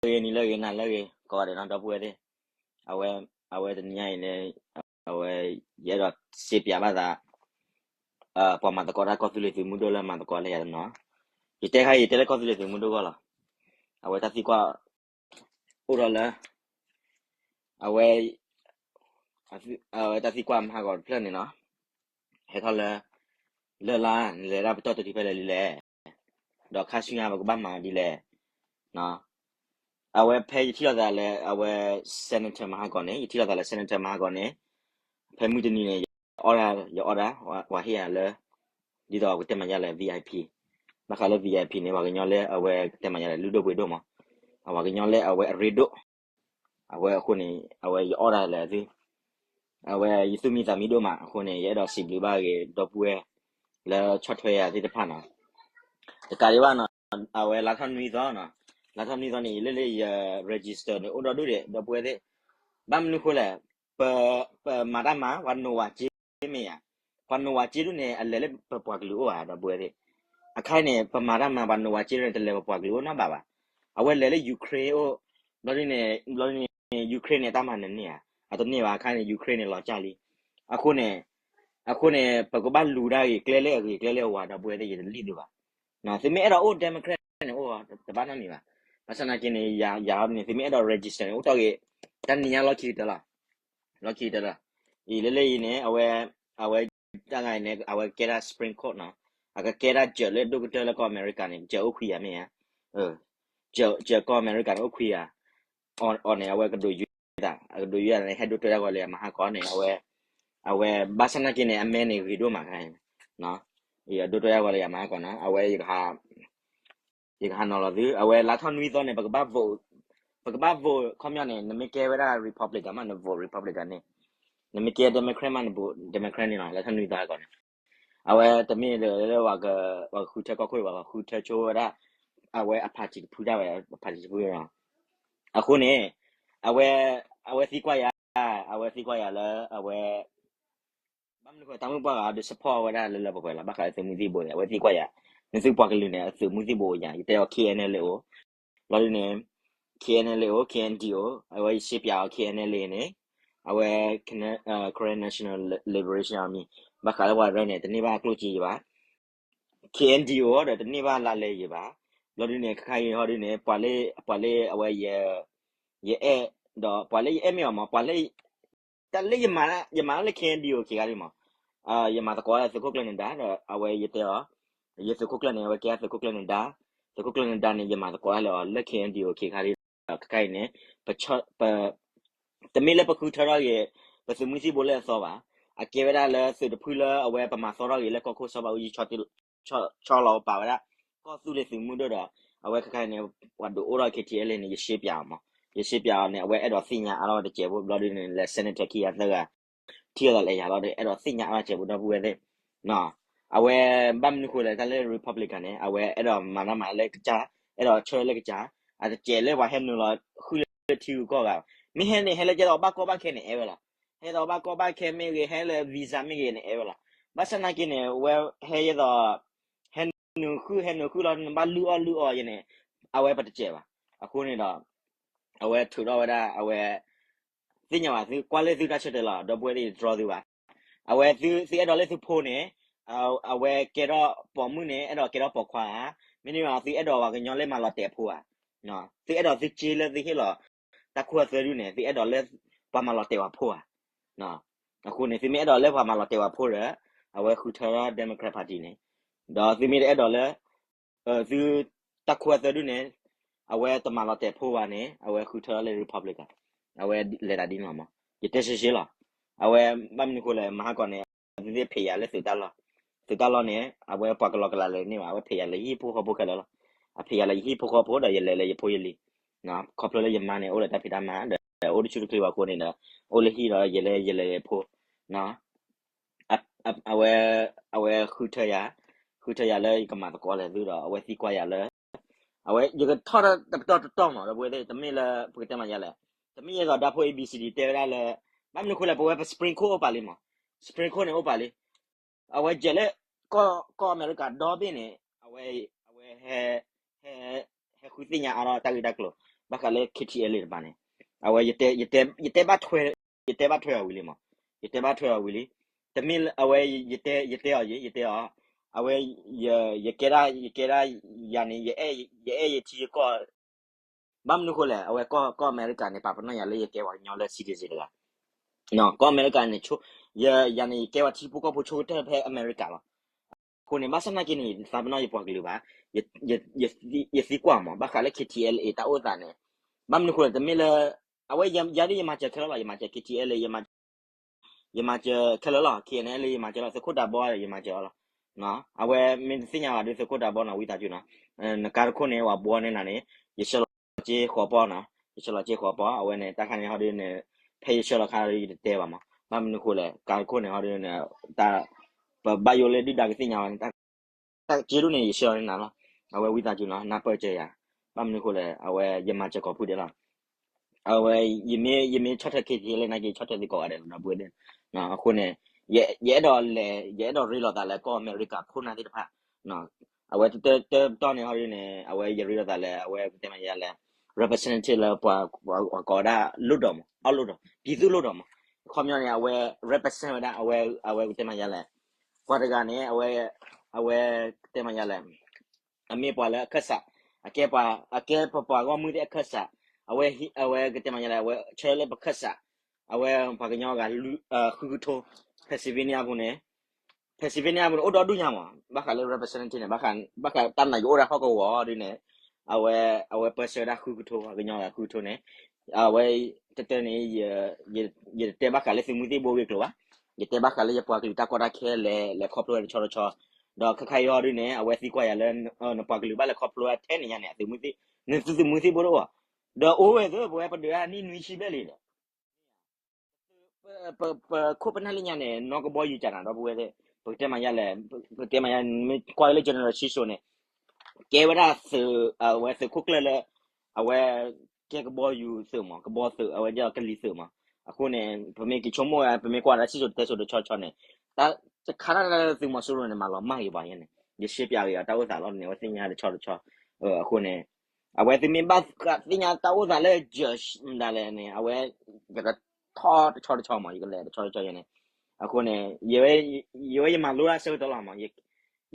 ဂ့ၤ နံၤလၢဂ့ၤ နၤလၢဂ့ၤ ကိးဂၤဒဲးနီၤ ဒီပုၢ်ဝဲၢ်သ့ၣ်, အဝဲ အဝဲတနံၤညါအံၤန့ၣ် အဝဲ ယအဲၣ်ဒိးစ့ပၠးဘၣ်သး ပှၤမၤသကိးတၢ်ကီၢ်သူလ့ၤသုးမုၢ်ဒိၣ်လၢမၤသကိးလၢယၤတနီၤ, ယတဲခါအံၤ ယတဲလၢကီၢ်သူလ့ၤသုးမုၢ်ဒိၣ်အဂီၢ်လီၤ. အဝဲတၢ်သံကွၢ် အိၣ်ဒီးလၢ အဝဲ အဝဲတၢ်သံကွၢ်မဟါဂီၤတဖျၢၣ်န့ၣ်နီၤ, ဟဲထီၣ်လၢ လၢ်လၢ် နလဲၤဒၣ်ပတီၢ်တထံၣ်ဖဲလဲၣ်လံလဲၣ်, ဒီးခါဆူညါပကဘၣ်မၤဒ်လဲၣ်, အဝဲဖဲယထံၣ်လိာ်သးလၢ အဝဲ senator မဟါဂီၤန့ၣ် ယထံၣ်လိာ်သးလၢ senator မဟါဂီၤန့ၣ်, ဖဲမုၢ်တနံၤန့ၣ် ယအီၣ်ဒၣ် ယအီၣ်ဒၣ် ပှၤဟ့ၣ်ယၤလၢ ဒ်သိးပကတဲမၤယၤလၢ VIP, ဘၣ်ဃးလၢ VIP န့ၣ် ပှၤကညီလၢအဝဲကတဲမၤယၤလၢ လုၢ်ဒိၣ်ပှ့ၤဒိၣ်မး, အပှၤကညီလၢအဝဲအရ့ဒိၣ်, အဝဲအဃိန့ၣ် အဝဲယအီၣ်ဒၣ်လၢသု အဝဲယသူၣ်မံသးမံဒိၣ်မးအဃိန့ၣ် ယအဲၣ်ဒိးစံးဘျုးဘၣ်ဂ့ၤ ဒီပုၢ်ဝဲၢ် လၢဆီၣ်ထွဲယၤသ့ၣ်တဖၣ်နီၤ, တကးဒံးဘၣ်နီၤ, အဝဲလါထီၣ်နွံသီနီၤ, လါထီၣ်နွံသီန့ၣ် ယလၢလၢယ register န့ၣ် အိၣ်ဒီဒူၣ်ဒံး ဒီပုၢ်ဝဲၢ်သ့ၣ်, ဘၣ်မနုၤဃိလဲၣ်, ပ ပမၤတၢ်မၤ ပှၤနိးဝၤက့မ့ၢ်ဧါ, ပှၤနိးဝၤက့ဒူၣ်န့ၣ် အလဲၤလၢပပှၤကလုာ်အိၣ်ဧါ ဒီပုၢ်ဝဲၢ်သ့ၣ်, အခါအံၤန့ၣ် ပမၤတၢ်မၤ ပှၤနိးဝၤက့ဒူၣ်န့ၣ် တလဲၤပပှၤကလုာ်အိၣ်နီတဘျီဘၣ်, အဝဲလဲၤလၢ Ukraine အိၣ်, ဘျီဒ်န့ၣ် ဘျီဒ်န့ၣ် Ukraine န့ၣ် တၢ်မၤနၢၤန့ၢ်ဧါ, အတန့ၢ်ဘၣ် အခါန့ၣ် Ukraine န့ၣ် လီၤကၢ်လံ, အဃိန့ၣ် အဃိန့ၣ် ပကဘၣ်လူၤတၢ်ဂ့ၤကျဲလၢအဂ့ၤကျဲလၢအဝါ ဒီပုၢ်ဝဲၢ်သ့ၣ် ယတလံၣ်သုဘၣ်, သုမ့ၢ်အဲၣ်ဒိးအိၣ် Democrat န့ၣ် အိၣ်တဘၣ်နီတမံၤဘၣ်, ဘၣ်ဆၣ်သနာ်က့န့ၣ် ယၤဟီဒ်န့ၣ် သုမ့ၢ်အဲၣ်ဒိး register န့ၣ် အိၣ်တီၢ်ဂ့ၤ, တၢ်နံၤညါလီၢ်ခံကတၢၢ်လီၤ, လီၢ်ခံကတၢၢ်လီၤ, အံၤလၢလၢအံၤန့ၣ် အဝဲ အဝဲ တၢ်ဂၤအံၤန့ၣ် အဝဲကဲဒၣ် Supreme Court နီၤ, အကကဲဒၣ်စၢၤလၢဒိၣ်ကတၢၢ်လၢကီၢ်အမဲရကၤန့ၣ် စၢၤအိၣ်ခွံဂၤမ့ၢ်ဧါ, စၢၤကီၢ်အမဲရကၤန့ၣ် အိၣ်ခွံဂၤ, အီၤန့ၣ် အဝဲကဒိးယွၤသး ကဒိးယွၤသးန့ၣ် ဟဲဒိၣ်တွဲတၢ်ဂီၤလၢယၤမဟါကီန့ၣ် အဝဲ အဝဲ ဘၣ်ဆၣ်သနာ်က့န့ၣ် အမဲန့ၣ်ဂ့ၤဒိၣ်မးခါ, ဒိၣ်တွဲတၢ်ဂီၤလၢယၤမဟါကီနီၤ အဝဲ ယကဟးနီၤလီၤသု အဝဲလါထီၣ်နွံသီန့ၣ် ပကဘၣ် vote, ပကဘၣ် vote ခီပညီန့ၣ် နမ့ၢ်ကဲဝဲဒၣ် Republican မး န vote Republican န့ၣ်, နမ့ၢ်ကဲ Democrat မး န vote Democrat န့ၣ်လီၤ လါထီၣ်နွံသီဟါကီန့ၣ်, အဝဲတမ့ၢ်လၢ ပှၤကဃုထၢကီၢ်ခိၣ်ဘၣ် ပှၤဃုထၢဆိဝဲဒၣ် အဝဲအ party တဖုတၢ်ဝဲ အ party တဖု အဃိန့ၣ် အဝဲ အဝဲသံကွၢ်ယၤ, အဝဲသံကွၢ်ယၤလၢ အဝဲ ဘၣ်မနုၤဃိတၢ်မုၢ်ပှၢ်ဂၤဒီး support ဝဲဒၣ်လၢလၢပှဲၤပှဲၤလီၤ ဘၣ်ဃးလၢသုးမုၢ်သံၣ်ဘိန့ၣ် အဝဲသံကွၢ်ယၤ, နသုပှၤကလုာ်န့ၣ် အသုးမုၢ်သံၣ်ဘိအိၣ်ယၤ ယတဲအီၤ K N L A အိၣ်, ဘျီဒ်န့ၣ် K N L A အိၣ် K N D အိၣ် အဝဲယရှဲပၠးအီၤ K N L A န့ၣ် အဝဲ Karen National Liberation Army ဘၣ်ဃးလၢပှၤရဲၣ်န့ၣ် တန့ၢ်ဘၣ်အကျိၣ်စ့ယၤဘၣ် K N D O ဒီးတန့ၢ်ဘၣ်လါလဲယၤဘၣ်, ဘျီဒ်န့ၣ် ခဲခါအံၤဟီဒ်န့ၣ် ပှၤလၢ ပှၤလၢအဝဲ ယအဲၣ် ဒီးပှၤလၢယအဲၣ်မ့ၢ်အီၤမး ပှၤလၢ တၢ်လၢ ယမၤလၢ K N D O ခံခါလံမး, ယမၤသကိးလၢသုးခိၣ်ကျၢၢ်နဒါ ဒီးအဝဲယတဲအီၤ, ယသုးခိၣ်ကျၢၢ်န့ၣ် အဝဲကဲသုးခိၣ်ကျၢၢ်နဒါ, သုးခိၣ်ကျၢၢ်နဒါန့ၣ် ယမၤသကိးလၢအီၤလၢ K N D O ခံခါလံ, ဒီးခဲခါအံၤန့ၣ် ပ တမ့ၢ်လၢပဃုထၢထီၣ်ဂ့ၤ ပသုးမုၢ်သံၣ်ဘိလၢအသီဘၣ်, အကဲဝဲဒၣ်လၢသုးတဖုလၢအဝဲပမၤသီထီၣ်ဂ့ၤလၢကီၢ်ခိၣ်စီၤဘးအူကၠံ ဆီလီၤပာ်ဝဲဒၣ် ကီၢ်သူလ့ၤသုးမုၢ်ဒိၣ်ဒီး အဝဲခဲခါအံၤန့ၣ် ပှၤဒုးအိၣ်ထီၣ် K T L A န့ၣ် ယရှဲပၠးအီၤမး, ယရှဲပၠးအီၤန့ၣ် အဝဲအဲၣ်ဒိးသ့ၣ်ညါအါထီၣ်တစဲးဖိ ဘျီဒ်န့ၣ် လဲၤ senator ခံဂၤသၢဂၤ ထံၣ်အသးလၢယၤလီၤဒီး အဲၣ်ဒိးသ့ၣ်ညါအါထီၣ်တစဲးဖိ ဒီပုၢ်ဝဲၢ်သ့ၣ် အဝဲဘၣ်မနုၤဃိလဲၣ် တၢ်လၢ Republican န့ၣ် အဝဲအဲၣ်ဒိးမၤတၢ်မၤလၢကစၢ်, အဲၣ်ဒိးဆၢလၢကစၢ်, အတစဲးလၢပှၤဟဲနုာ်လီၤဃုလၢထံဂုၤကီၢ်ဂၤ, မ့ၢ်ဟဲန့ၣ် ဟဲလၢကဲသိးဘၣ်ကီဘၣ်ခဲန့ၣ် အဲၣ်ဝဲလီၤ, ဟဲသိးဘၣ်ကီဘၣ်ခဲမ့ၢ်ဂ့ၤ ဟဲလၢ visa မ့ၢ်ဂ့ၤန့ၣ် အဲၣ်ဝဲလီၤ, ဘၣ်ဆၣ်သနာ်က့န့ၣ် ဝဲဟဲယဲသိး ဟဲနုာ်ဃု ဟဲနုာ်ဃုလီၤ နဘၣ်လုၢ်အီၣ်လုၢ်အီယဲန့ၣ် အဝဲပတစဲးဘၣ်, အဃိန့ၣ်ဒီး အဝဲထုးထီၣ်ဝဲဒၣ် အဝဲ သ့ၣ်ညါဘၣ်သု ကွၢ်လၢသုတၢ်ဆၢတဲာ်လီၤ ဒီပုၢ်ဝဲၢ်သ့ၣ် တတြီသုဘၣ်, အဝဲသုအဲၣ်ဒိးလၢသုဖိန့ၣ် အဝဲကဲထီၣ်ပိာ်မုၣ်န့ၣ် အဲၣ်ဒိးကဲထီၣ်ပိာ်ခွါဧါ, မ့တမ့ၢ်ဘၣ် သုအဲၣ်ဒိးပှၤကညီလၢမၤလီၤတဲာ်အဖိဧါ, သုအဲၣ်ဒိးသုစ့လၢသုဟ့ၣ်လီၤ တၢ်ခိၣ်အသၢဒုန့ၣ် သုအဲၣ်ဒိးလၢ ပှၤမၤလီၤတဲာ်ဝဲဖိဧါ, အဃိန့ၣ် သုမ့ၢ်အဲၣ်ဒိးလၢပှၤမၤလီၤတဲာ်ဝဲဖိဒီး အဝဲဃုထၢထီၣ် Democrat Party န့ၣ်, ဒီးသုမ့ၢ်တအဲၣ်ဒိးလၢ သု တၢ်ခိၣ်အသၢဒုန့ၣ် အဝဲတမၤလီၤတဲာ်ဖိဘၣ်န့ၣ် အဝဲဃုထၢထီၣ်လၢ Republican, အဝဲလဲၤတၢ်ဒ်န့ၣ်လီၤမး, ယတဲရှဲရှဲလီၤ, အဝဲဘၣ်မနုၤဃိလဲၣ် မဟါကီန့ၣ် အဝဲသ့ၣ်ဖံးယၤလၢသုးတၢ်လီၢ်, သုးတၢ်လီၢ်န့ၣ် အဝဲပှၤကလီကလီလဲၤန့ၢ်ဘၣ် အဝဲဖံးယၤလၢယဟံၣ်ဖိဃီဖိခဲလၢာ်လီၤ, အဖံးယၤလၢယဟံၣ်ဖိဃီဖိဒီးယလဲၤလၢယဖိယလံၤ, ခီဖျိလၢယမါန့ၣ် အိၣ်လၢတၢ်ဖံးတၢ်မၤဒီး အိၣ်တဆူၣ်တချ့ဘၣ်အဃိန့ၣ်ဒီး အိၣ်လၢဟံၣ်ဒီးယလဲၤ ယလဲၤယဖိ အဝဲ အဝဲဃုထၢယၤ, ဃုထၢယၤလၢယကမၤသကိးလဲၣ်သုဒီး အဝဲသံကွၢ်ယၤလၢ အဝဲ ယကထီၣ်တပတီၢ်တတီၢ်မး ဒီပုၢ်ဝဲၢ်သ့ၣ် တမ့ၢ်လၢပကတဲမၤယၤလဲၣ်, တမ့ၢ်ယဲသိးဒီဖိ A B C D တဲဝဲဒၣ်လၢ ဘၣ်မနုၤဃိလဲၣ် ပဝဲပ Supreme Court အိၣ်ပာ်လံမး, Supreme Court န့ၣ်အိၣ်ပာ်လံ, အဝဲယဲၢ်လၢ ကီၢ်အမဲရကၤဒီဘ့ၣ်န့ၣ် အဝဲ အဝဲ ဟဲ ဟဲဃုသ့ၣ်ညါအါထီၣ်တၢ်ဂ့ၢ်တၢ်ကျိၤ, ဘၣ်ဃးလၢ K T L A တပၤန့ၣ်, အဝဲ ယတဲဘၣ်ထွဲ, ယတဲဘၣ်ထွဲအီၤဝံၤလံမး, ယတဲဘၣ်ထွဲအီၤဝံၤလံ, တမ့ၢ်လၢအဝဲ ယတဲအီၤယဲ ယတဲအီၤ, အဝဲ ယကဲဒၣ် ယကဲဒၣ် ယၤန့ၣ် ယအဲၣ်ယထံယကီၢ်, ဘၣ်မနုၤဃိလဲၣ်, အဝဲကီၢ်အမဲရကၤန့ၣ် ပာ်ပနီၣ်ယၤလၢယကဲပှၤကညီလၢ citizen တဂၤ, ကီၢ်အမဲရကၤန့ၣ် ယၤန့ၣ် ယကဲပှၤထံဖိကီၢ်ဖိဆိကတၢၢ်ဖဲအမဲရကၤလီၤ. အဃိန့ၣ် ဘၣ်ဆၣ်သနာ်က့န့ၣ် ယသးပနီၣ်ယပှၤကလုာ်ဘၣ်, ယသံကွၢ်မး ဘၣ်ဃးလၢ K T L A တၢ်အိၣ်သးန့ၣ်, ဘၣ်မနုၤဃိလဲၣ် တမ့ၢ်လၢ အဝဲယၤဒ်ယမၤစၢၤခဲလၢာ်လီၤ, ယမၤစၢၤ K T L A ယမၤစၢၤခဲလၢာ်လီၤ, K N L A ယမၤစၢၤလီၤ, သုးခိၣ်ဒးဘီယမၤစၢၤအီၤလီၤ. အဝဲမ့ၢ်တသ့ၣ်ညါဘၣ်ဒီး သုးခိၣ်ဒးဘီနီၤ ဝံသးစူၤနီၤ, နကါတခိၣ်န့ၣ် ပှၤဘှီန့ၢ်နၤန့ၣ် ယဆှၢလီၤစ့ဃိးပီနီၤ, ယဆှၢလီၤစ့ဃိးပီ, အဝဲန့ၣ် တၢ်ခါန့ၣ်ဟီဒ်န့ၣ် ဖဲယဆှၢလီၤခါဒီးယတတဲဘၣ်မး, ဘၣ်မနုၤဃိလဲၣ် ကါတခိၣ်န့ၣ်ဟီဒ်န့ၣ် တၢ် ပဘၣ်ယိၣ်လၢဒုၣ်ဒါကသ့ၣ်ညါဝဲန့ၣ် တၢ်စ့ဒိၣ်န့ၣ် ယဆှၢလီၤန့ၢ်နၤလီၤ. အဝဲဝံသးစူၤနီၤ နၢ်ပၢၢ်စၢၤယၤ, ဘၣ်မနုၤဃိလဲၣ် အဝဲယမၤစၢၤကိးဖုဒဲးလီၤ. အဝဲ ယမ့ၢ်ဆီၣ်ထွဲ K T L A နာ်က့ ဆီၣ်ထွဲသ့ကိးဂၤဒဲးလီၤ ဒီပုၢ်ဝဲၢ်သ့ၣ်, အဃိန့ၣ် ယအဲၣ်ဒိးလဲၤ ယအဲၣ်ဒိးရ့လိာ်သးလၢကီၢ်အမဲရကၤခိၣ်နၢ်သ့ၣ်တဖၣ်, အဝဲတတၢတတီၢ်န့ၣ်ဟီဒ်န့ၣ် အဝဲယရ့လိာ်သးလၢ အဝဲကတဲမးယၤလဲၣ် representative လၢပှၤကိးဝဲဒၣ် လွှတ်တော်မး, အောက်လွှတ်တော်, ပြည်သူ့လွှတ်တော်မး, ခီပညီန့ၣ် အဝဲ represent ဝဲဒၣ် အဝဲကတဲမးယၤလဲၣ် ပှၤတဂၤန့ၣ် အဝဲ အဝဲကတဲမးယၤလဲၣ် အမ့ၢ်ပှၤလၢအခၢၣ်စး, အကဲပှၤ အကဲပပှၤဂီၢ်မုၢ်သ့ၣ်အခၢၣ်စး, အဝဲ အဝဲကတဲမးယၤလဲၣ် အဝဲဆၢလၢပခၢၣ်စး, အဝဲပှၤကညီဂၤ ဃုကထိ Pennsylvania အပူၤန့ၣ်, Pennsylvania အပူၤန့ၣ် အိၣ်ဒီဒူၣ်ညါမး ဘၣ်ဃးလၢ representative န့ၣ် ဘၣ်ဃးတၢ်နာ်ယအိၣ်ဒၣ်ဟီၣ်ကဝီၤဒ်န့ၣ်, အဝဲ အဝဲပၢဆှၢဝဲဒၣ်ဃုကထိ ပှၤကညီဂၤဃုကထိန့ၣ်, အဝဲ တတၢန့ၣ် ယတတဲဘၣ်ဃးလၢသုးမုၢ်သံၣ်ဘိအဂ့ၢ်အကျိၤဘၣ်, ယတဲဘၣ်ဃးလၢယပှၤကလုာ်တၢ်ကီတၢ်ခဲလဲၤ လဲၤခီဖျိဝဲတဆီတဆီ, ဒီးခဲခါအံၤဟီဒ်န့ၣ် အဝဲသံကွၢ်ယၤလၢ နပှၤကလုာ်ဘၣ်လဲၤခီဖျိဝဲထဲန့ၣ်ညါန့ၣ် အသုးမုၢ်သံၣ်, နသုးမုၢ်သံၣ်ဘိတအိၣ်, ဒီးအိၣ်ဝဲသ့ၣ် ပဝဲပဒုးဒၣ်နံၣ်နွံဆံဘျဲၣ်လံဒီး ပခိၣ်ပနၢ်လၢညါန့ၣ် နီၢ်ကဘီယူၤကနၤဒီပုၢ်ဝဲၢ်သ့ၣ်, ပကတဲမးယါလဲၣ်, ပကတဲမးယါ မ့ၢ်ကွၢ်လၢ general စံၣ်စိၤန့ၣ် ကဲဝဲဒၣ်သုး, အဝဲသုးခိၣ်ကျၢၢ်လၢ အဝဲ ကဲကဘီယူၤသုးမး, ကဘီသုး အဝဲကလံၤသုးမး, အဃိန့ၣ် ပမ့ၢ်က့ၤဆိကမိၣ်ဝဲ ပမ့ၢ်ကွၢ်ဒၣ်စံၣ်စိၤတဲစိၤတဆီတဆီန့ၣ်, တခါတၢ်လၢသုးမီၤစိရိၤန့ၣ် မၤလီၤမၢ်ဂ့ၤပှၤယဲန့ၣ် ယရှဲပၠးဂ့ၤအီၤတၢ်အိၣ်သးလီၤန့ၣ် အဝဲသ့ၣ်ညါတဆီတဆီ, အဃိန့ၣ် အဝဲသုမ့ၢ်ဘၣ်သ့ၣ်ညါတၢ်အိၣ်သးလၢ judge မတၤလဲၣ်န့ၣ် အဝဲ ယကထီၣ်တဆီတဆီမး, ယကလဲၤတဆီတဆီယဲန့ၣ်, အဃိန့ၣ် ယဝဲယမၤလိတၢ်ဆၢကတီၢ်လီၤမး,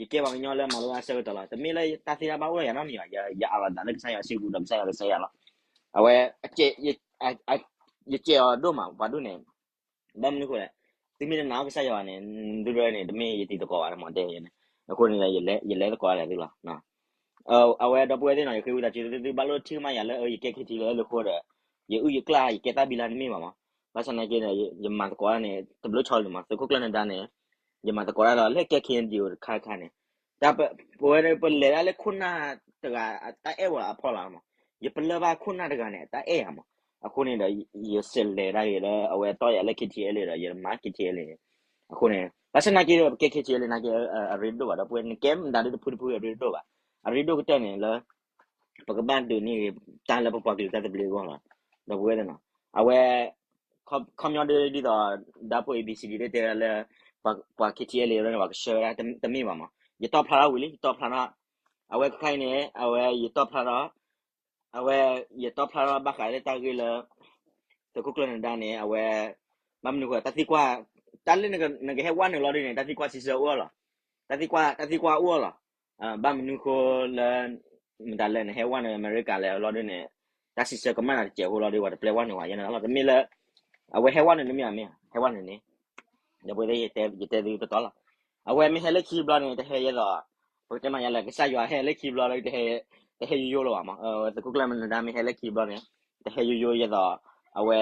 ယကဲပှၤကညီလၢမၤလိတၢ်ဆၢကတီၢ်လီၤ, တမ့ၢ်လၢတၢ်သ့တၢ်ဘၣ်အိၣ်ဒီးယၤနီတမံၤဘၣ်, ယအးလီၤသးလၢကစၢ်ယွၤစုပူၤဒီးကစၢ်ယွၤကစၢ်ယွၤလီၤ, အဝဲ ယစဲးအီၤဒိၣ်မး ပှၤဒိၣ်န့ၣ်, ဘၣ်မနုၤအဃိလဲၣ်, သုမ့ၢ်တနာ်အီၤကစၢ်ယွၤဘၣ်န့ၣ် ဒုၣ်ဒွဲၣ်န့ၣ် တမ့ၢ်ယတံၤသကိးဘၣ်မး တဲယဲန့ၣ်, အဃိန့ၣ် ယလဲၤသကိးဒၣ်လဲာ်သုလီၤ. အဝဲဒီပုၢ်ဝဲၢ်သ့ၣ်နီၤ ယဃ့ဝံသးစူၤသု သုဘၣ်လိၣ်ထံၣ်ကမၣ်ယၤလၢ ယကဲ K T L A လၢဃိဒီး ယအုၣ်ယကျၣ် ယကဲတၢ်ဘံလါတမ့ၢ်ဘၣ်မး, ဘၣ်ဆၣ်သနာ်က့ဒီး ယမၤသကိးတၢ်န့ၣ် တဘျုးဆီလၢၤမး, သုးခိၣ်ကျၢၢ်နဒါန့ၣ် ယမၤသကိးတၢ်ဒီး လၢကဲ K N D O တခါတခါန့ၣ် တၢ်ပဝဲပလဲၤဒၣ်လၢခိၣ်နၢ်တဂၤ တၢ်အဲၣ်ဝဲအဖီလာ်မး, ယပလၢၢ်ဘၣ်ခိၣ်နၢ်တဂၤန့ၣ် တၢ်အဲၣ်ယၤမး, အဃိန့ၣ်ဒီး ယစလဲၤဒၣ်ဂ့ၤလၢ အဝဲတီၢ်ယၤလၢ K T L A ဒီး ယမၤ K T L A န့ၣ်, အဃိန့ၣ် ဘၣ်ဆၣ်သနာ်က့ဒီး ပကဲ K T L A နာ်က့ အရ့ဒိၣ်ဘၣ် ဒီပုၢ်ဝဲၢ် နကဲမတၤဒ်တဖုတဖုအရ့ဒိၣ်ဘၣ်, အရ့ဒိၣ်ကတၢၢ်န့ၣ်လၢ ပကဘၣ်ဒုးန့ၢ်ဂ့ၤ တၢ်လၢပပှၤကလုာ်တၢ်သဘျ့အဂီၢ်လီၤ, ဒီပုၢ်ဝဲၢ်သ့ၣ်နီၤ, အဝဲ ခီပညီဒ်သိး ဓာတ်ပုံ A B C D သ့ၣ်တဲလၢ ပှၤ K T L A န့ၣ် ပှၤကဆှၢဝဲဒၣ်တမ့ၢ်ဘၣ်မး, ယတီၢ်ဖျါထီၣ်ဝံၤလံ ယတီၢ်ဖျါထီၣ်, အဝဲခဲခါအံၤန့ၣ် အဝဲယတီၢ်ဖျါထီၣ် အဝဲ ယတီၢ်ဖျါထီၣ်ဘၣ်ဃးလၢတၢ်ဂ့ၢ်လၢ သုးခိၣ်ကျၢၢ်နဒါန့ၣ် အဝဲ ဘၣ်မနုၤဃိ တၢ်သံကွၢ် တၢ်လၢနကဟဲဝဲနုာ်လီၤဒ်န့ၣ် တၢ်သံကွၢ်စံးဆၢအိၣ်လီၤ, တၢ်သံကွၢ် တၢ်သံကွၢ်အိၣ်လီၤ, ဘၣ်မနုၤဃိလၢ မတၤလဲၣ် နဟဲဝဲနုာ်အမဲရကၤလဲၣ်လီၤဒ်န့ၣ် တၢ်စံးဆၢကမၣ်နၤတစဲးဖိလီၤဒီး ပှၤတပျဲဝဲနုာ်ဝဲယဲန့ၣ်လီၤ, တမ့ၢ်လၢ အဝဲဟဲဝဲနုာ်တမ့ၢ်မ့ၢ် ဟဲဝဲနုာ်န့ၣ် ဒီးပဝဲသ့ၣ် ယတဲသုတတီၤလီၤ, အဝဲမ့ၢ်ဟဲလၢခံဘျီန့ၣ် တဟဲယဲသိး ပကတဲမးယါလဲၣ် ကစၢ်ယွၤဟဲလၢခံဘျီလၢ တဟဲယိယိလၢၤဘၣ်မး, သုးခိၣ်ကျၢၢ်နဒါမ့ၢ်ဟဲလၢခံဘျီန့ၣ် တဟဲယိယိယဲသိး အဝဲ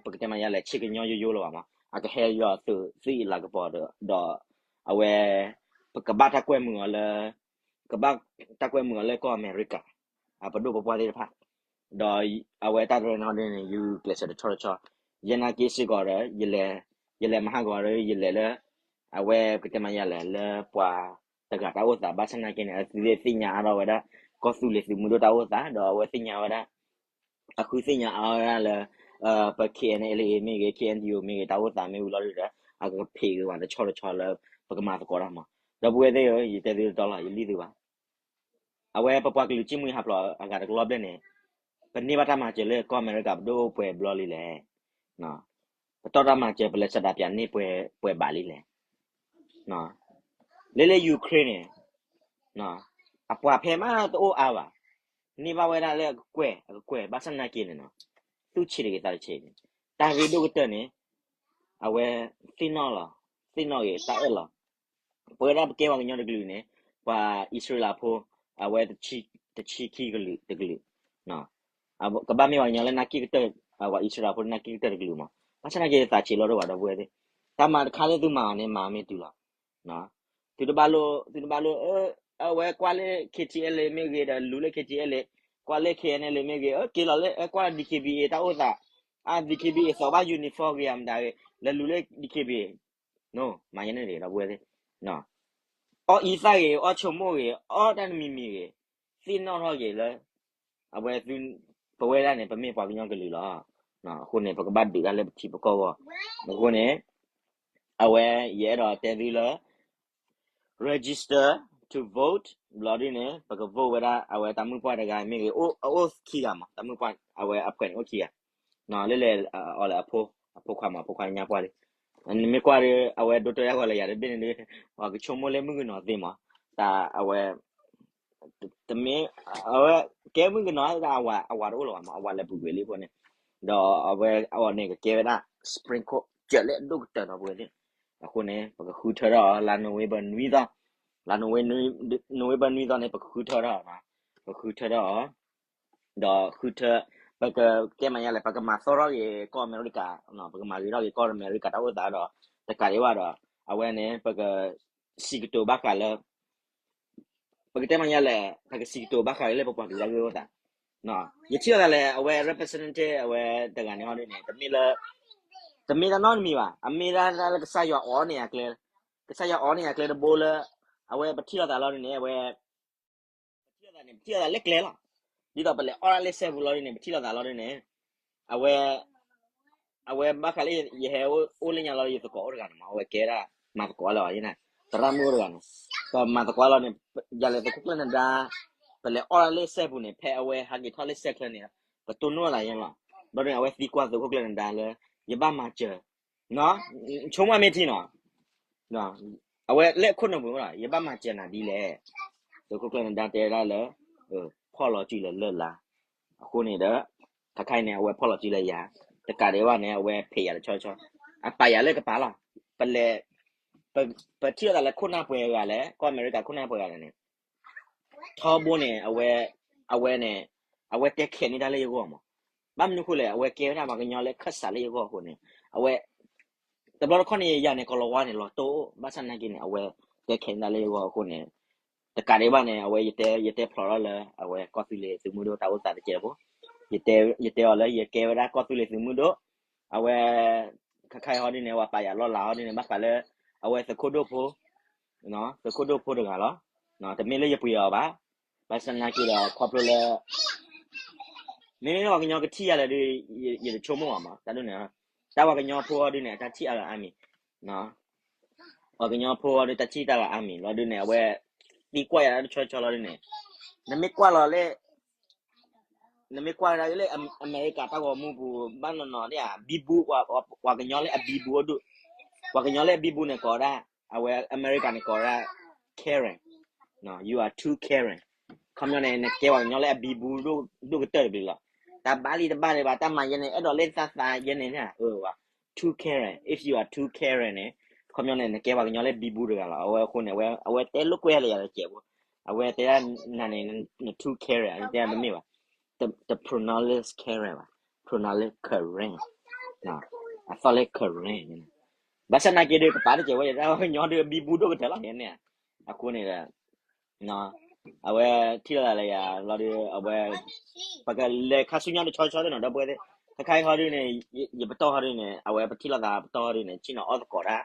ပကတဲမးယါလဲၣ် ဆ့ကညီယိယိလၢၤဘၣ်မး, အကဟဲယိသုးသ့ၣ်အံၤလၤကပီၤဒီး အဝဲ ပကဘၣ်တၢ်ကွဲမုာ်အီၤလၢ ကဘၣ်တၢ်ကွဲမုာ်အီၤလၢကီၢ်အမဲရကၤ အပဒိၣ်ပပှၢ်သ့ၣ်တဖၣ်, ဒီးအဝဲတၢ်တရၢန့ၣ်ဟီဒ်န့ၣ် ယကျဲးစၢးတဆီတဆီ, ယဲနာ်က့စ့ၢ်ကီးဒီး ယလဲၤမဟါဂီၤဒီး ယလဲၤလၢ အဝဲပကတဲမးယါလဲၣ် လၢပှၤတဂၤတၢ်အိၣ်သး ဘၣ်ဆၣ်နာ်က့န့ၣ် အဝဲသ့ၣ်သ့ၣ်ညါအါထီၣ်ဝဲဒၣ် ကီၢ်သူလ့ၤသုးမုၢ်ဒိၣ်တၢ်အိၣ်သး ဒီးအဝဲသ့ၣ်ညါဝဲဒၣ် အဃုသ့ၣ်ညါအါဝဲဒၣ်လၢ ပ K N L A မ့ၢ်ဂ့ၤ K N D O မ့ၢ်ဂ့ၤ တၢ်အိၣ်သးမ့ၢ်ဝံၤလီၤဒီး အကဖံးဂ့ၤဝဲတဆီတဆီလၢ ပကမၤသကိးတၢ်မး, ဒီပုၢ်ဝဲၢ်သ့ၣ်ဧၢ ယတဲသုတတီၤလီၤ ယလံၣ်သုဘၣ် အဝဲပပှၤကလုာ်စံၣ်မှံဟးဖျိးအဂၤတကလီၢ်ဘျဲၣ်န့ၣ် ပန့ၢ်ဘၣ်တၢ်မၤစၢၤလၢကီၢ်အမဲရကၤ ပဒိၣ်အိၣ်ပှဲၤဘျီလံလဲၣ်. ပတီၢ်တၢ်မၤစၢၤ ပလဲၤဆန္ဒပြန့ၢ်ပှဲၤ ပှဲၤဘးလံလဲၣ်. လၢလၢ Ukraine န့ၣ် အပှၤဖဲမးတအိၣ်အါဘၣ်. န့ၢ်ဘၣ်ဝဲဒၣ်လၢအကကွဲၢ် အကကွဲၢ် ဘၣ်ဆၣ်သနာ်က့န့ၣ်နီၤ, သူၣ်ဆံးတဂ့ၤသးတဆံးန့ၣ်, တၢ်ရ့ဒိၣ်ကတၢၢ်န့ၣ် အဝဲသ့ၣ်နီၣ်လီၤ, သ့ၣ်နီၣ်ဂ့ၤ တၢ်အၢၣ်လီၤ. ပဝဲဒၣ်ပကဲပှၤကညီတကလုာ်န့ၣ် ပှၤအံၣ်စရ့လးဖိ အဝဲတဆံခံကလုာ်တကလုာ်, ကဘၣ်မ့ၢ်ပှၤကညီလၢနၢ်က့ၢ်ကတၢၢ်, ပှၤအံၣ်စရ့လးဖိလၢနၢ်က့ၢ်ကတၢၢ်တကလုာ်မး, ဘၣ်ဆၣ်သနာ်က့သးဆံးလီၤဒိၣ်ဘၣ်ဒီပုၢ်ဝဲၢ်သ့ၣ်, တၢ်မၤတခါလၢသုမၤအီၤန့ၣ် မၤမ့ၢ်တုၤလီၤ. သုတဘၣ်လိၣ်, သုတဘၣ်လိၣ်, အဝဲကွၢ်လၢ KTLA မ့ၢ်ဂ့ၤဒီးလူၤလၢ KTLA, ကွၢ်လၢ KNLA မ့ၢ်ဂ့ၤ, က့ၤလီၤလၢကွၢ်လၢ DKBA တၢ်အိၣ်သး, အ DKBA သိးဘၣ် uniform ဂ့ၤဧါမတၤဂ့ၤ, လဲၤလူၤလၢ DKBA, မၤယဲန့ၣ်တဂ့ၤဒီပုၢ်ဝဲၢ်သ့ၣ်, အီၣ်အံသၣ်ဂ့ၤ, အီၣ်ဆိကမိၣ်ဂ့ၤ, အီၣ်တၢ်တမံၤမံၤဂ့ၤ, သ့ၣ်နီၣ်ထီၣ်က့ၤလၢ အဝဲ ပဝဲဒၣ်န့ၣ် ပမ့ၢ်ပှၤကညီကလုာ်လီၤ. အဃိန့ၣ် ပကဘၣ်ဒုးတၢ်လၢပထံပကီၢ်အဂီၢ်, အဃိန့ၣ် အဝဲယအဲၣ်ဒိးတဲသုလၢ register to vote ဘျီဒ်န့ၣ် ပက vote ဝဲဒၣ် အဝဲတၢ်မုၣ်ပှၢ်တဂၤမ့ၢ်ဂ့ၤ, အအိၣ်ခံဂၤမး, တၢ်မုၣ်ပှၢ် အဝဲအဖှဲးန့ၣ်အိၣ်ခံဂၤ, လၢလဲၤအီၤလဲၣ်အဖိ, အဖိခွါမး, အဖိခွါညါပှၢ်လံ. နမ့ၢ်ကွၢ်ဒီး အဝဲဒိတၢ်ယါဂီၤလၢယၤတဘ့ၣ်န့ၣ်ဒီး ပှၤကဆိကမိၣ်လၢမုၣ်ကနီၤသ့မး, တၢ်အဝဲ တမ့ၢ်, အဝဲကဲမုၣ်ကနီၤ အဝၤတအိၣ်လၢၤဘၣ်မး, အဝၤလဲၤပူၤကွံာ်လံအဃိန့ၣ်, ဒီးအဝဲအီၤန့ၣ် ကကဲဝဲဒၣ် Supreme Court စၢၤလၢအဒိၣ်ကတၢၢ်ဒီပုၢ်ဝဲၢ်သ့ၣ်, အဃိန့ၣ် ပကဃုထၢထီၣ်အီၤ လါနိၣ်ဝ့ဘၢၣ်နွံသီ, လါနိၣ်ဝ့ဘၢၣ်နွံသီန့ၣ် ပကဃုထၢထီၣ်, ပဃုထၢထီၣ်အီၤ, ဒီးဃုထၢ, ပကတဲမၤယါလဲၣ်, ပကမၤသီထီၣ်က့ၤကီၢ်အမဲရကၤ, ပကမၤဂ့ၤထီၣ်က့ၤကီၢ်အမဲရကၤတၢ်အိၣ်သးဒီး တကးဒံးဘၣ်ဒီး အဝဲန့ၣ် ပက စံးကတိၤဘၣ်ဃးလၢ ပကတဲမၤယါလဲၣ်, ပကစံးကတိၤဘၣ်ဃးလၢပပှၤကလုာ်တၢ်ဂ့ၢ်အိၣ်သး, ယထံၣ်လိာ်သးလဲၣ်, အဝဲ representative အဝဲတဂၤန့ၣ်ဟီဒ်န့ၣ် တမ့ၢ်လၢ, တမ့ၢ်တၢ်နီတမံၤဘၣ်, အမ့ၢ်ဒၣ်လၢကစၢ်ယွၤအိးန့ၢ်အကျဲ, ကစၢ်ယွၤအိးန့ၢ်အကျဲတဘိလၢ အဝဲပထံၣ်လိာ်သးလီၤဒ်န့ၣ် အဝဲ ပထံၣ်လိာ်သးန့ၣ် ပထံၣ်လိာ်သးလၢကျဲလီၤ. ဒ်သိးပလဲၤအီၣ်ဒၣ်လၢစဲပူၤလီၤဒ်န့ၣ် ပထံၣ်လိာ်သးလီၤဒ်န့ၣ်, အဝဲ, အဝဲဘၣ်ဃးလၢယဟဲအိၣ်လၢညါလီၤ ယသကိးအိၣ်တဂၤန့ၣ်မး, အဝဲကဲဒၣ် မၤသကိးလၢအီၤယဲန့ၣ်, သရၣ်မုၣ်အိၣ်တဂၤန့ၣ်, ပမၤသကိးလီၤန့ၣ်, ယၤလဲၤသုးခိၣ်ကျၢၢ်နဒါ, ပလဲၤအီၣ်ဒၣ်လၢစဲပူၤန့ၣ် ဖဲအဝဲဟးက့ၤထီၣ်လၢစဲချၢန့ၣ် ပတိၢ်နီၣ်သးယဲလီၤ. ဘျီဒ်န့ၣ် အဝဲသံကွၢ်သုးခိၣ်ကျၢၢ်နဒါလၢ ယဘၣ်မၤစၢၤ ဆိကမိၣ်မ့ၢ်ထံနီၤ, အဝဲလၢခိၣ်နူာ်ပူၤလီၤ, ယဘၣ်မၤစၢၤနၤဒ်လဲၣ်. သုးခိၣ်ကျၢၢ်နဒါတဲဒၣ်လၢ ဖီၣ်လီၤစုလၢလၢၢ်လါ, အဃိန့ၣ်ဒီး ခါခါအံၤန့ၣ် အဝဲဖီၣ်လီၤစုလၢယၤ, တကးဒံးဘၣ်န့ၣ် အဝဲဖံးယၤတဆီဆီ, အပာ်ယၤလၢကပၤလီၤ. ပလဲၤ, ပထံၣ်လိာ်သးလၢခိၣ်နၢ်ပှဲၤဂၤလဲၣ်, ကီၢ်အမဲရကၤခိၣ်နၢ်ပှဲၤဂၤလဲၣ်န့ၣ် ထီဘိန့ၣ် အဝဲ, အဝဲန့ၣ်, အဝဲတဲခဲးန့ၢ်တၢ်လၢယဂီၢ်မး, ဘၣ်မနုၤဃိလဲၣ်, အဝဲကဲဝဲဒၣ်ပှၤကညီလၢခၢၣ်စးလၢယဂီၢ်အဃိန့ၣ်, အဝဲ, တဘျီတခီၣ်န့ၣ် ယၤန့ၣ် ကိၤလၤဝါန့ၣ် လီၤတိၢ်, ဘၣ်ဆၣ်သနာ်က့န့ၣ် အဝဲတဲခဲးန့ၢ်တၢ်လၢယဂီၢ်အဃိန့ၣ်, တကးဒံးဘၣ်န့ၣ် အဝဲယတဲ, ယတဲဖျိးထီၣ်လၢ အဝဲကီၢ်သူလ့ၤသုးမုၢ်ဒိၣ်တၢ်အိၣ်သးတစဲးဖိ, ယတဲ, ယတဲအီၤလၢယကဲဝဲဒၣ်ကီၢ်သူလ့ၤသုးမုၢ်ဒိၣ်, အဝဲ ခါခါအံၤဟီဒ်န့ၣ် ပှၤပာ်ယၤလီၤလးဟီဒ်န့ၣ် ဘၣ်ဃးလၢ အဝဲသုးခိၣ်ဒိၣ်ဖိ, သုးခိၣ်ဒိၣ်ဖိတဂၤလီၤ. တမ့ၢ်လၢယပှ့ၤအီၤဘၣ်, ဘၣ်ဆၣ်သနာ်က့ဒီးခီဖျိလၢ မ့မ့ၢ်ပှၤကညီကထံၣ်ယၤလဲၣ်ဒီး ယတဆိကမိၣ်ဘၣ်မး, တၢ်ဒ်န့ၣ်, တၢ်ပှၤကညီဖိဟီဒ်န့ၣ် တၢ်ထံၣ်အါဂၤအါမံၤ, ပှၤကညီဖိဟီဒ်တၢ်ထံၣ်တၢ်ဂၤအါမံၤလီၤဒ်န့ၣ် အဝဲ, သံကွၢ်ယၤတဆီဆီလီၤဒ်န့ၣ်, နမ့ၢ်ကွၢ်လီၤလၢ နမ့ၢ်ကွၢ်ကဒါလၢအမဲရကၤတၢ်ဂီၤမူပူၤ ဘၣ်နီၢ်နီၢ်န့ၣ်ဧါ, ဘံဘူ, ပှၤကညီလၢအဘံဘူအိၣ်ဒိၣ်, ပှၤကညီလၢအဘံဘူန့ၣ်ကိးဒၣ်, အဝဲအမဲရကၤန့ၣ်ကိးဒၣ် Karen, you are too Karen, ခီပညီန့ၣ် နကဲပှၤကညီလၢအဘံဘူဒိၣ်ကတၢၢ်တဘျုးလီၤ. တၢ်ဘၣ်လံတဘၣ်လံဘၣ် တၢ်မၤယဲန့ၣ် အဲၣ်ဒိးလၢသးသးယဲန့ၣ်န့ၣ်, too Karen, if you are too Karen န့ၣ်, ခီပညီန့ၣ် နကဲပှၤကညီလၢအဘံဘူတဂၤလီၤ. အဝဲအဃိန့ၣ် အဝဲတဲလိာ်ကွဲလၢယၤတစဲးဖိ, အဝဲတဲဒၣ်နၤန့ၣ် န too Karen တဲဒၣ်တမ့ၢ်ဘၣ်, တ pronounce Karen ဘၣ်, pronounce Karen, အသီၣ်လၢ Karen, ဘၣ်ဆၣ်သနာ်က့ဒီး ကပာ်တစဲးဝဲ ယတၢ်ပှၤကညီဒီးအဘံဘူဒိၣ်ကတၢၢ်လီၤယဲန့ၣ်, အဃိန့ၣ်ဒီး အဝဲထံၣ်လိာ်သးလၢယၤလီၤဒီး အဝဲ, ပကလဲၤခါဆူညါတဆီဆီသ့ၣ်နီၤ ဒီပုၢ်ဝဲၢ်သ့ၣ်, ခါခါအံၤဟီဒ်န့ၣ်, ယပတီၢ်ဟီဒ်န့ၣ် အဝဲပထံၣ်လိာ်သးပတီၢ်ဟီဒ်န့ၣ် ဆ့ၣ်နီၤအီၣ်သကိးတၢ်,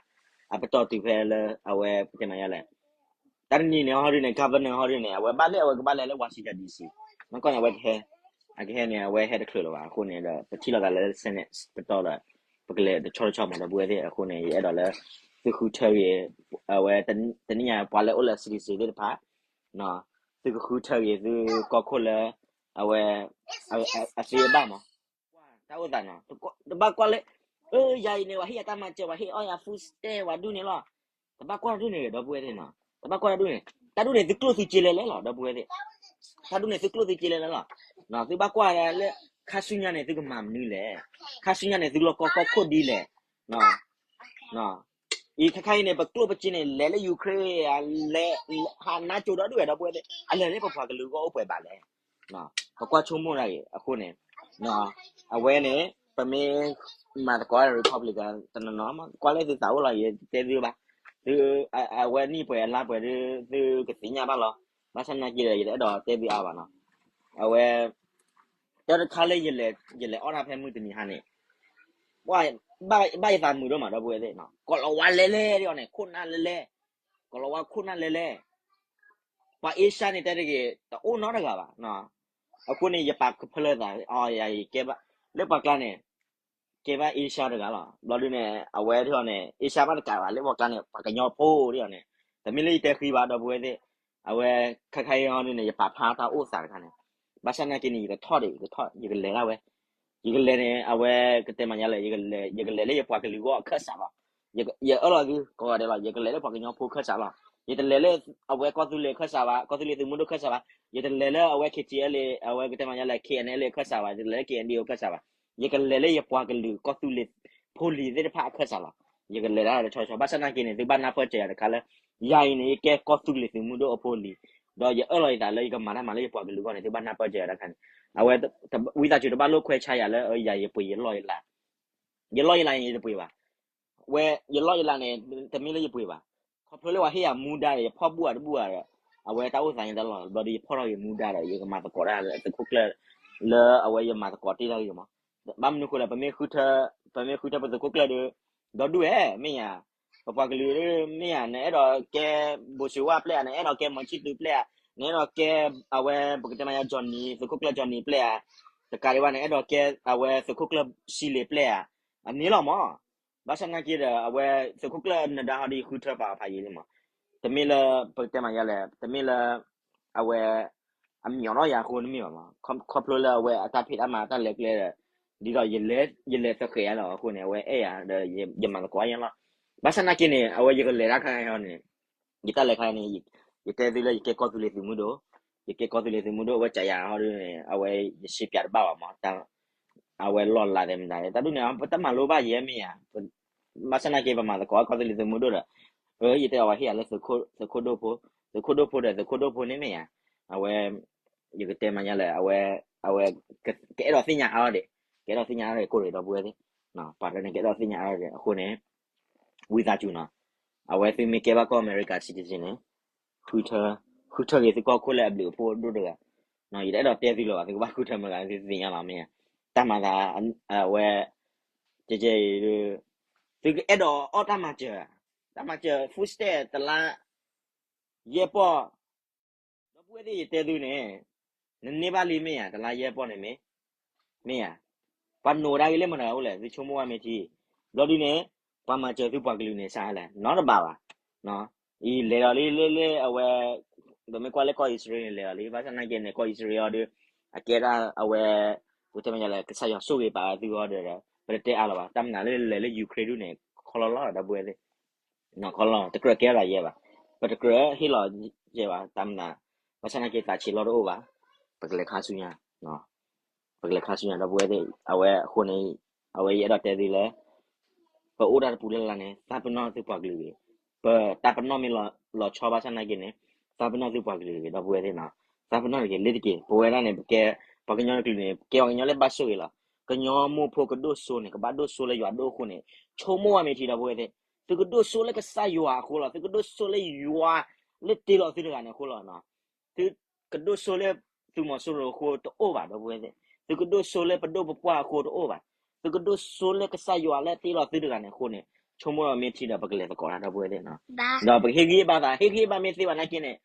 အပတီၢ်တုၤဖဲလၢ အဝဲပတဲမၤယါလဲၣ်, တၢ်တနံၤန့ၣ်ဟီဒ်န့ၣ် governor ဟီဒ်န့ၣ် အဝဲဘၣ်လၢအဝဲကဘၣ်လဲၤလၢ Washington D C, မ့ၢ်ကီၢ်န့ၣ် အဝဲကဟဲ, အကဟဲန့ၣ် အဝဲဟဲတချုးလၢၤဘၣ်. အဃိန့ၣ်ဒီး ပထံၣ်လိာ်သးလၢ Senate ပတီၢ်ဒီး ပကလဲၤတဆီတဆီမး ဒီပုၢ်ဝဲၢ်သ့ၣ်, အဃိန့ၣ် ယအဲၣ်ဒိးလၢ သုဃုထၢဂ့ၤ, အဝဲတနံၣ်ညါပှၤလၢအိၣ်လၢ citizen သ့ၣ်တဖၣ်, သုကဃုထၢဂ့ၤ သုကီၢ်ခိၣ်လၢ အဝဲ အသ့ဘၣ်မး, ကွၢ်တၢ်အိၣ်သးနီၤ, တဘၣ်ကွၢ်လၢ အၢ ယၤအံၤန့ၣ် ပှၤဟ့ၣ်ယၤတၢ်မၤစၢၤ ပှၤဟ့ၣ်အီၣ်ယၤ food stamp ပှၤဒူၣ်န့ၣ်လီၤ, တဘၣ်ကွၢ်တၢ်ဒ်န့ၣ် ဒီပုၢ်ဝဲၢ်သ့ၣ်နီၤ, တဘၣ်ကွၢ်တၢ်ဒ်န့ၣ်, တၢ်ဒ်န့ၣ် သုကျိၣ်သုစ့လဲၤလဲၤလီၤ ဒီပုၢ်ဝဲၢ်သ့ၣ်, တၢ်ဒ်န့ၣ် သုကျိၣ်သုစ့လဲၤလဲၤလီၤ, သုဘၣ်ကွၢ်လၢ ခါဆူညါန့ၣ် သုကမၤမနုၤလဲၣ်, ခါဆူညါန့ၣ် သုလီၢ်ကီၢ်ကီၢ်ခိၣ်ဒ်လဲၣ် အံၤခဲခါအံၤန့ၣ် ပကျိၣ်ပစ့န့ၣ် လဲၤလၢ Ukraine လဲၤ ဟးနါစိၤဒီဒူၣ်ဝဲ ဒီပုၢ်ဝဲၢ်သ့ၣ်, အလဲၤလၢပပှၤကလုာ်ဂီၢ်အိၣ်ပှဲၤဘၣ်လဲၣ်, ပကွၢ်ဆိကမိၣ်ဒၣ်အံၤအဃိန့ၣ်, အဝဲန့ၣ် ပမ့ၢ်မၤသကိး Republican တနီၤနီၤ ကွၢ်လၢသုသးအိၣ်လီၤ ယတဲသုဘၣ်, သု အဝဲနံၣ်ပှဲၤအလါပှဲၤဒီး သုကသ့ၣ်ညါဘၣ်လီၤ, ဘၣ်ဆၣ်နာ်က့ဒီး ယတအဲၣ်ဒိးတဲသုအါဘၣ်နီၤ, အဝဲ တၢ်တခါလၢ ယလဲၤအီၣ်တၢ်ဖဲမုၢ်တနံၤဟါန့ၣ် ဘၣ်ယသးမုာ်ဒိၣ်မး ဒီပုၢ်ဝဲၢ်သ့ၣ်, ကီၤလၤဝါလဲၤလဲၤဒ်အီၤန့ၣ် ခိၣ်နၢ်လဲၤလဲၤ, ကီၤလၤဝါခိၣ်နၢ်လဲၤလဲၤ, ပှၤအ့ရှါန့ၣ် တဲတဂ့ၤ တအိၣ်နီတဂၤဘၣ်, အဃိန့ၣ် ယပာ်ကဖၢလၢသး အီယၤယကဲဘၣ် လၢပှၤကျါန့ၣ် ကဲဘၣ်အ့ရှါတဂၤလီၤ, ဘျီဒုန့ၣ် အဝဲဒ်အီၤန့ၣ် အ့ရှါဘၣ်တကးဘၣ် လၢပှၤကျါန့ၣ် ပှၤကညီဖိဒ်အီၤန့ၣ်, တမ့ၢ်လၢယတဲဃံဘၣ် ဒီပုၢ်ဝဲၢ်သ့ၣ်, အဝဲ ခဲခါအံၤဒ်န့ၣ် ယပာ်ဖျါတၢ်အိၣ်သးတခါန့ၣ်, ဘၣ်ဆၣ်နာ်က့န့ၣ် ယကထီၣ်ဒံး ယကထီၣ် ယကလဲၤဒၣ်ဝဲ, ယကလဲၤန့ၣ် အဝဲကတဲမၤညါလၢ ယကလဲၤလၢယပှၤကလုာ်ဂီၢ်အခၢၣ်စးလီၤ, ယအၢၣ်လီၤသု ကိးဂၤဒဲးလီၤ ယကလဲၤလၢပှၤကညီဖိခၢၣ်စးလီၤ, ယတလဲၤလၢအဝဲကီၢ်သူလ့ၤခၢၣ်စးဘၣ် ကီၢ်သူလ့ၤသုးမုၢ်ဒိၣ်ခၢၣ်စးဘၣ်, ယတလဲၤလၢအဝဲ KTLA အဝဲကတဲမၤညါလၢ KNLA အခၢၣ်စးဘၣ် ယတလဲၤလၢ KNDO အခၢၣ်စးဘၣ်, ယကလဲၤလၢယပှၤကလုာ်ကီၢ်သူလ့ၤဖိလံၤသ့ၣ်တဖၣ်အခၢၣ်စးလီၤ, ယကလဲၤတၢ်တဆီဆီ ဘၣ်ဆၣ်နာ်က့န့ၣ် သုဘၣ်နၢ်ပၢၢ်စၢၤယၤတခါလၢ ယၤအံၤန့ၣ် ယကဲကီၢ်သူလ့ၤသုးမုၢ်ဒိၣ်အဖိလံၤ, ဒီးယအၢၣ်လီၤယသးလၢယကမၤတၢ်မၤလၢယပှၤကလုာ်အဂီၢ်န့ၣ် သုဘၣ်နၢ်ပၢၢ်စၢၤယၤတခါန့ၣ်, အဝဲ ဝံသးစူၤတဘၣ်လိၣ်ခွဲးဆါယၤလၢယၤယပှ့ၤယလီၢ်ယလၤ, ယလီၢ်ယလၤန့ၣ် ယတပှ့ၤဘၣ်, ဝဲ ယလီၢ်ယလၤန့ၣ် တမ့ၢ်လၢယပှ့ၤဘၣ်, ခီဖျိလၢပှၤဟ့ၣ်ယၤမူဒါဒီး ယဖီၣ်ဘူၣ်အတဘူၣ်အဒီး အဝဲတၢ်အိၣ်သးန့ၣ်တလီၢ် ဘျီဒီး ယဖီၣ်ထီၣ်က့ၤမူဒါဒီး ယကမၤသကိးတၢ်လၢသုးခိၣ်ကျၢၢ် လၢအဝဲယမၤသကိးတ့ၢ်တၢ်ဂ့ၤမး, ဘၣ်မနုၤဃိလဲၣ် ပမ့ၢ်ဃုထၢ ပမ့ၢ်ဃုထၢပသုးခိၣ်ကျၢၢ်ဒီး ဒီဒူၣ်ဝဲ မ့ၢ်ယၤ, ပပှၤကလုာ်မ့ၢ်ယၤ နအဲၣ်ဒိးကဲ ဘိၣ်စံးဝၣ်ပျဲၢ်ဧါ နအဲၣ်ဒိးကဲမီၤဆံၣ်သူပျဲၢ်ဧါ, နအဲၣ်ဒိးကဲ အဝဲ ပကတဲမၤညါ Johnny သုးခိၣ်ကျၢၢ် Johnny ပျဲၢ်ဧါ, တကးဒံးဘၣ် နအဲၣ်ဒိးကဲ အဝဲသုးခိၣ်ကျၢၢ်စံလ့ၤပျဲၢ်ဧါ, အန့ၣ်လီၤမး, ဘၣ်ဆၣ်နာ်က့ဒီး အဝဲသုးခိၣ်ကျၢၢ်နဒါဟီဒီး ယဃုထၢပာ်ဖးယံာ်လံမး, တမ့ၢ်လၢ ပကတဲမၤညါလဲၣ် တမ့ၢ်လၢ အဝဲ အမံၤအီၤနီၢ်ယၤအဃိတမ့ၢ်ဘၣ်မး, ခီဖျိလၢအဝဲအတၢ်ဖံးတၢ်မၤတၢ်လဲၤကျဲဒီး ဒ်သိး ယလဲၤသဃဲးအါလီၤအဃိန့ၣ် အဝဲအဲၣ်ယၤဒီး ယမၤသကိးအါညါလီၤ, ဘၣ်ဆၣ်နာ်က့န့ၣ် အဝဲယကလဲၤတၢ်ခါအံၤန့ၣ် ယတၢ်လဲၤခါအံၤန့ၣ် ယတဲသုလၢယကဲကီၢ်သူလ့ၤသုးမုၢ်ဒိၣ်, ယကဲကီၢ်သူလ့ၤသုးမုၢ်ဒိၣ် အဝဲကးယၤဟီဒ်န့ၣ် အဝဲယစံးပၠးတဘၣ်ဘၣ်မး, အဝဲလီၢ်လၤသဲမတၤ တၢ်ဒ်န့ၣ် ပတၢ်မၤလိဘၣ်ယဲမ့ၢ်ယၤ ဘၣ်ဆၣ်နာ်က့ ပမၤသကိးကီၢ်သူလ့ၤသုးမုၢ်ဒိၣ်ဒီး အၢ ယတဲအီၤ ပှၤဟ့ၣ်ယၤလၢသုးခိၣ်ဒိၣ်ဖိ, သုးခိၣ်ဒိၣ်ဖိဒီး သုးခိၣ်ဒိၣ်ဖိန့ၣ်မ့ၢ်ယၤ, အဝဲ ယကတဲမၤညါလၢ အဝဲ အဝဲ ကအဲၣ်ဒိးသ့ၣ်ညါအါထီၣ်ဒံး, ကအဲၣ်ဒိးသ့ၣ်ညါအါထီၣ်ဒံး ကိးဂၤဒဲး ဒီပုၢ်ဝဲၢ်သ့ၣ်, ပှၤတဂၤန့ၣ် ကအဲၣ်ဒိးသ့ၣ်ညါအါထီၣ်ဒံးအဃိန့ၣ် ဝံသးစူၤနီၤ, အဝဲသုမ့ၢ်ကဲဘၣ်ကီၢ်အမဲရကၤ citizen န့ၣ် ဃုထၢ ဃုထၢက့ၤသုကီၢ်ခိၣ်လၢအဘျုးအဖှိၣ်ဒိၣ်တဂၤ, ယတအဲၣ်ဒိးတဲသုလၢၤဘၣ် သုကဘၣ်ဃုထၢမတၤဂၤ သုသ့ၣ်ညါလီၤမ့ၢ်ဧါ, တၢ်မၤသး အဝဲ ကဲကဲအံၤ သုကအဲၣ်ဒိးအီၣ်တၢ်မၤစၢၤ, တၢ်မၤစၢၤ food stamp တလါ ယဲၢ်ပီၢ်, ဒီပုၢ်ဝဲၢ်သ့ၣ် ယတဲသုန့ၣ် နန့ၢ်ဘၣ်လံမ့ၢ်ဧါ, တလါယဲၢ်ပီၢ်န့ၣ်မ့ၢ်, မ့ၢ်ဧါ, ပှၤနိးဒၣ်က့ၤလၢမတၤအိၣ်လဲၣ် သုဆိကမိၣ်ဝဲမ့ၢ်ထံ, ဘျီဒုန့ၣ် ပှၤမၤစၢၤသုပှၤကလုာ်န့ၣ် စးလဲၣ် နီတဘၣ်ဘၣ်, အံၤလဲၤဒီးလံလၢလၢအဝဲ ပမ့ၢ်ကွၢ်လၢကီၢ်အံၣ်စရ့လးန့ၣ် လဲၤဒီးလံ ဘၣ်ဆၣ်နာ်က့န့ၣ် ကီၢ်အံၣ်စရ့လးအီၤဒီး အကဲဒၣ်အဝဲ ပတဲမ့ၢ်ယၤလဲၣ် ကစၢ်ယွၤဆိၣ်ဂ့ၤပာ်ဝဲသုအီၤဒီး ပတတဲအါလၢၤဘၣ် တၢ်မနုၤလၢလဲၤလၢ Ukraine ဒုန့ၣ် ခီလီလီၤ ဒီပုၢ်ဝဲၢ်သ့ၣ် ခီလီလီၤ တကြၢးကဲထီၣ်ယဲဘၣ်, ပတကြၢးဟ့ၣ်လီၤယဲဘၣ် တၢ်မနုၤ, ဘၣ်ဆၣ်နာ်က့သးဆံးလီၢ်တအိၣ်ဘၣ်, ပကလဲၤခါဆူညါ, ပကလဲၤခါဆူညါ ဒီပုၢ်ဝဲၢ်သ့ၣ် အဝဲအဃိန့ၣ် အဝဲယအဲၣ်ဒိးတဲသုလၢ ပအိၣ်တၢ်တပူၤလၢ်လၢ်န့ၣ် သးပ့ၤနီၣ်သုပှၤကလုာ်ဂ့ၤ, ပတၢ်ပနီၣ်မ့ၢ်လီၤဆီဘၣ်ဆၣ်နာ်က့န့ၣ် သးပ့ၤနီၣ်သုပှၤကလုာ်ဂ့ၤ ဒီပုၢ်ဝဲၢ်သ့ၣ်နီၤ, သးပ့ၤနီၣ်တဂ့ၤ လ့တက့ၤ ပဝဲဒၣ်န့ၣ် ပကဲ ပှၤကညီတကလုာ်န့ၣ် ကဲပှၤကညီလၢဘၣ်ဆိၣ်ဂ့ၤလီၤ, ကညီမိၢ်ဖိကဒိၣ်စိန့ၣ် ကဘၣ်ဒိၣ်စိလၢယွၤဒိၣ်အဃိန့ၣ် ဆိကမိၣ်ဝဲမ့ၢ်ထံ ဒီပုၢ်ဝဲၢ်သ့ၣ်, သုကဒိၣ်စိလၢကစၢ်ယွၤအဃိလီၤ, သုကဒိၣ်စိလၢယွၤလၢတ့လီၤသုတဂၤန့ၣ်အဃိလီၤ, သုကဒိၣ်စိလၢသုးမီၤစိရိၤအဃိတအိၣ်ဘၣ် ဒီပုၢ်ဝဲၢ်သ့ၣ်, သုကဒိၣ်စိလၢပဒိၣ်ပပှၢ်အဃိတအိၣ်ဘၣ်, သုကဒိၣ်စိလၢကစၢ်ယွၤလၢတ့လီၤသုတဂၤန့ၣ်အဃိန့ၣ် ဆိကမိၣ်ဝဲမ့ၢ်ထံဒီးပကလဲၤသကိးတၢ် ဒီပုၢ်ဝဲၢ်သ့ၣ်နီၤ, ဒီးပကဟ့ၣ်ဂံၢ်ဘါသး ဟ့ၣ်ဂံၢ်ဘါမ့ၢ်သ့ဘၣ်နာ်က့န့ၣ်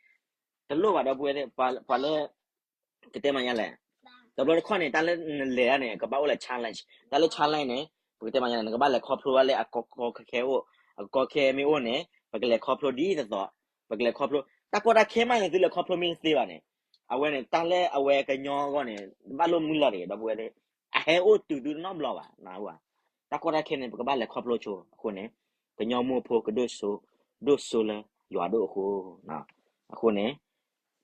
တလိၣ်ဘၣ် ဒီပုၢ်ဝဲၢ်သ့ၣ်, ပှၤလၢ ကတဲမၤညါလဲၣ်, တဘျီတခီၣ်န့ၣ် တၢ်လၢနလဲၤတၢ်န့ၣ် ကဘၣ်အိၣ်လၢ challenge, တၢ်လၢ challenge န့ၣ် ပကတဲမၤညါန့ၣ် နကဘၣ်လဲၤခီဖျိဘၣ်လၢအကီကီခဲခဲအိၣ်, အကီခဲမ့ၢ်အိၣ်န့ၣ် ပကလဲၤခီဖျိဒ်သိးသိး, ပကလဲၤခီဖျိ တၢ်ကီတၢ်ခဲမးန့ၣ် သုလဲၤခီဖျိမ့ၢ်တသ့ဘၣ်န့ၣ် အဝဲန့ၣ် တၢ်လၢအဝဲကညီအဂီၢ်န့ၣ် တဘၣ်လိၣ်မုၢ်လီၤတဂ့ၤ ဒီပုၢ်ဝဲၢ်သ့ၣ်, အဟဲအိၣ်တုၤသုတနီတဘျီဘၣ် နၢ်ဟူဧါ. တၢ်ကီတၢ်ခဲန့ၣ် ပကဘၣ်လဲၤခီဖျိဆိအဃိန့ၣ်, ကညီမိၢ်ဖိကဒိၣ်စိ, ဒိၣ်စိလၢယွၤဒိၣ်အဃိ, အဃိန့ၣ်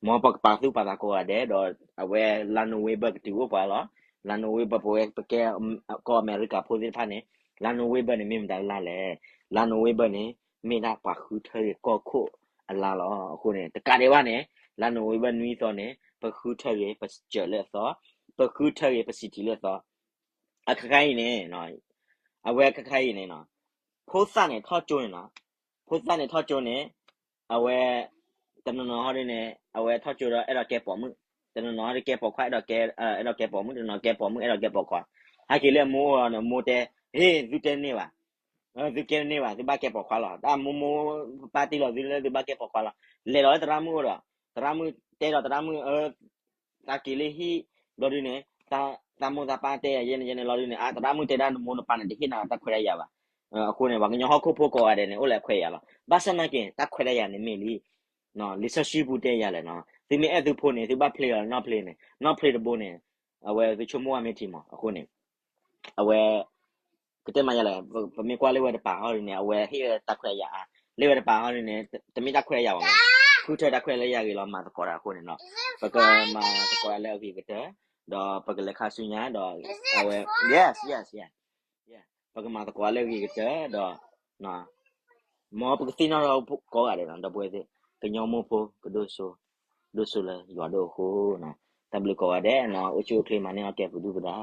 မ်ပကပာ်သူၣ်ပာ်သးကိးဂၤဒဲး ဒီးအဝဲလါနိၣ်ဝ့ဘၢၣ်ကတုၤအိၣ်ပှၤလီၤ. လါနိၣ်ဝ့ဘၢၣ် ပဝဲပကဲ ကီၢ်အမဲရကၤဖိသ့ၣ်တဖၣ်န့ၣ်, လါနိၣ်ဝ့ဘၢၣ်န့ၣ် မ့ၢ်မတၤလါလဲၣ်. လါနိၣ်ဝ့ဘၢၣ်န့ၣ် မ့ၢ်ဒၣ်ပှၤဃုထၢဂ့ၤကီၢ်ခိၣ်အလါလီၤ. အဃိန့ၣ် တကးဒံးဘၣ်န့ၣ် လါနိၣ်ဝ့ဘၢၣ်နွံသီန့ၣ် ပဃုထၢဂ့ၤပစၢၤလၢအသီ, ပဃုထၢဂ့ၤပစံးထံးလၢအသီ. အခါခါအံၤန့ၣ်, အဝဲအခါခါအံၤန့ၣ်နီၤ, ဖိသၣ်န့ၣ်ထီၣ်ကၠိန့ၣ်နီၤ, ဖိသၣ်န့ၣ်ထီၣ်ကၠိန့ၣ်, အဝဲ တနီၤနီၤဟီဒ်န့ၣ် အဝဲထီၣ်ကၠိဒီးအဲၣ်ဒိးကဲပိာ်မုၣ်, တနီၤနီၤဟီဒ်ကဲပိာ်ခွါ အဲၣ်ဒိးကဲ, အဲၣ်ဒိးကဲပိာ်မုၣ်, တနီၤကဲပိာ်မုၣ် အဲၣ်ဒိးကဲပိာ်ခွါ. ဟဲက့ၤလၢအမိၢ်အိၣ်ဒီးန့ၣ် အမိၢ်တဲ, ဟ့ၣ် သုတဲန့ၢ်ဘၣ်, သုကဲန့ၢ်ဘၣ်, သုဘၣ်ကဲပိာ်ခွါလီၤ. တၢ်မိၢ်မိၢ်ပၢ်ပၢ်တ့လီၤသုလၢသုဘၣ်ကဲပိာ်ခွါလီၤ. လဲၤဒီးလၢသရၣ်မုၣ်အိၣ်ဒီး သရၣ်မုၣ်တဲဒီးသရၣ်မုၣ် တၢ်က့ၤလၢဟံၣ်ဘျီဒ်န့ၣ်, သးမိၢ်သးပၢ်တဲယဲန့ၣ်ယဲန့ၣ်လီၤဒ်န့ၣ်, အါ သရၣ်မုၣ်တဲဒၣ်နမိၢ်နပၢ်န့ၣ် တဟ့ၣ်နၤတၢ်ခွဲးတၢ်ယာ်ဘၣ်. အဃိန့ၣ် ပှၤကညီဟီၣ်ခိၣ်ဖိကိးဂၤဒဲးန့ၣ် အိၣ်လၢအခွဲးအယာ်လီၤ. ဘၣ်ဆၣ်နာ်က့ တၢ်ခွဲးတၢ်ယာ်န့ၣ်မ့ၢ်လံ, လံာ်စီဆှံပူၤတဲယၤလဲၣ်နီၤ, သုမ့ၢ်အဲၣ်သုဖိန့ၣ် သုဘၣ်ဖျ့အီၤလၢနီၢ်ဖျ့န့ၣ်, နီၢ်ဖျ့တဘိန့ၣ် အဝဲသုဆိကမိၣ်ဝဲမ့ၢ်ထံမး. အဃိန့ၣ် အဝဲ ကတဲမၤယၤလဲၣ်, ပမ့ၢ်ကွၢ်လၢဝဲတပၤဟီဒ်န့ၣ် အဝဲဟ့ၣ်ဝဲတၢ်ခွဲးတၢ်ယာ်အါ, လၢဝဲတပၤဟီဒ်န့ၣ် တမ့ၢ်တၢ်ခွဲးတၢ်ယာ်ဘၣ်မး, ဃုထၢတၢ်ခွဲးလၢယၤဂ့ၤလီၤ မၤသကိးတၢ်အဃိန့ၣ်နီၤ, ပကမၤသကိးတၢ်လၢအဂ့ၤကတၢၢ်, ဒီးပကလဲၤခါဆူညါဒီး အဝဲ yes yes yes, ပကမၤသကိးတၢ်လၢအဂ့ၤကတၢၢ်ဒီး မ်ပကသ့ၣ်နီၣ်ထီၣ်ကိးဂၤဒဲးနီၤ ဒီပုၢ်ဝဲၢ်သ့ၣ်, ကညီမိၢ်ဖိကဒိၣ်စိ, ဒိၣ်စိလၢယွၤဒိၣ်အဃိနီၤ. တၢ်ဘျုးကိးဂၤဒဲးနီၤ, အိၣ်ဆူၣ်အိၣ်ချ့ မၤန့ၢ်အီၣ်ကဲပူၤဒုၣ်ပဒါ